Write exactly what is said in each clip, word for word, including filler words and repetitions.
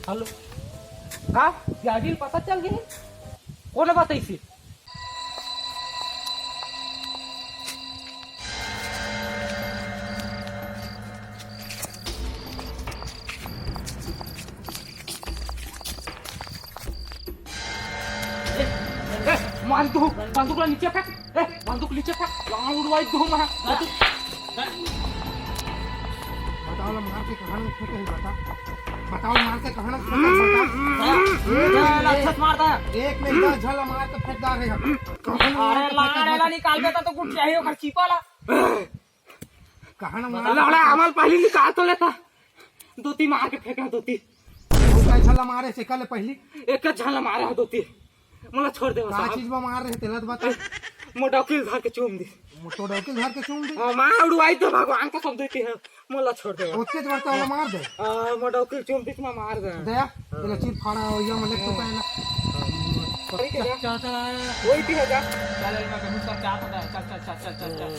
Hello, का? CID ल पता चल गे? कोन बताइस? ए, ए, बंदूक, बंदूक ला नीचे फेंक। ए, बंदूक नीचे फेंक। लांग उड़वाई दूं मैं। बंदूक। बताओ ला मार के कहाँ फेंके है, बता। बताओ मार के कहाँ फेंके है, बता। ए, ए, ए, अच्छा से मार दे। एक नहीं, दस झन ला मार के फेंक डारे हम। अरे, लांग ला निकाल देता तो गुट चाहिए ओकर चीपा ला। कहाँ ना मार? लड़ा, हमल पहली निकाल तो लेता। दोती मार के फेंका दोती। तू का झन ला मारे से कल पहली? एक झन ला मारे हो दोती। मोला छोड़ दे का साहब। चीज में मार रहे तेला तो बता। मोटरसाइकिल धर के चूम दी। मोटरसाइकिल धर के चूम दी? हाँ, मार उड़वाई दे भगवान का सब देती है। मोला छोड़ दे। ओतके जोर से ओला मार दे। आ, मोटरसाइकिल चूम दी, मैं मार दे। दया, तेला चीर फाड़ा हो या मले तो पहला। वही तो जा। चल, चल, आया। वही तो जा। चल, मैं कहूँ सब चाहता था। चल, चल, चल, चल, चल, चल।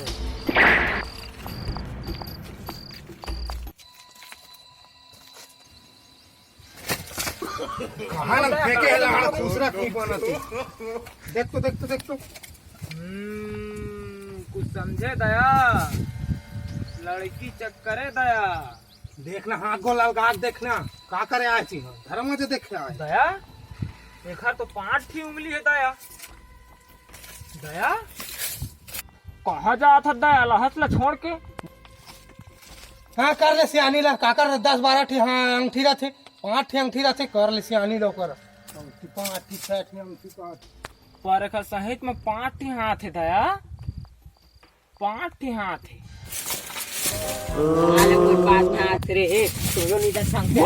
कहाँ ना फेंके है लहड़ा, दूसरा की बनत है। देख तो, देख तो, देख तो। हम्म, कुछ समझे दया, लड़की चक्कर है दया। देखना हाथ गोल अलगा के देखना, का करे आए छी हम? धर्म जे देखे आए। दया, एखर तो पांच ठी उंगली है दया। दया, कहाँ जात हस दया, लहस ला छोड़ के? हाँ, कर ले सियानी ला, का कर, दस बारह ठी, हाँ, अंगठी रथे, पांच ठी अंगठी रथे, कर ले सियानी ला ओकर। अंगठी पांच ठी, छह ठी अंगठी पांच। पर एखर सहित में पांच ठी हाथ है दया, पांच ठी हाथ है। अरे कोई बात ना, तेरे एक तोरो नहीं दस संग।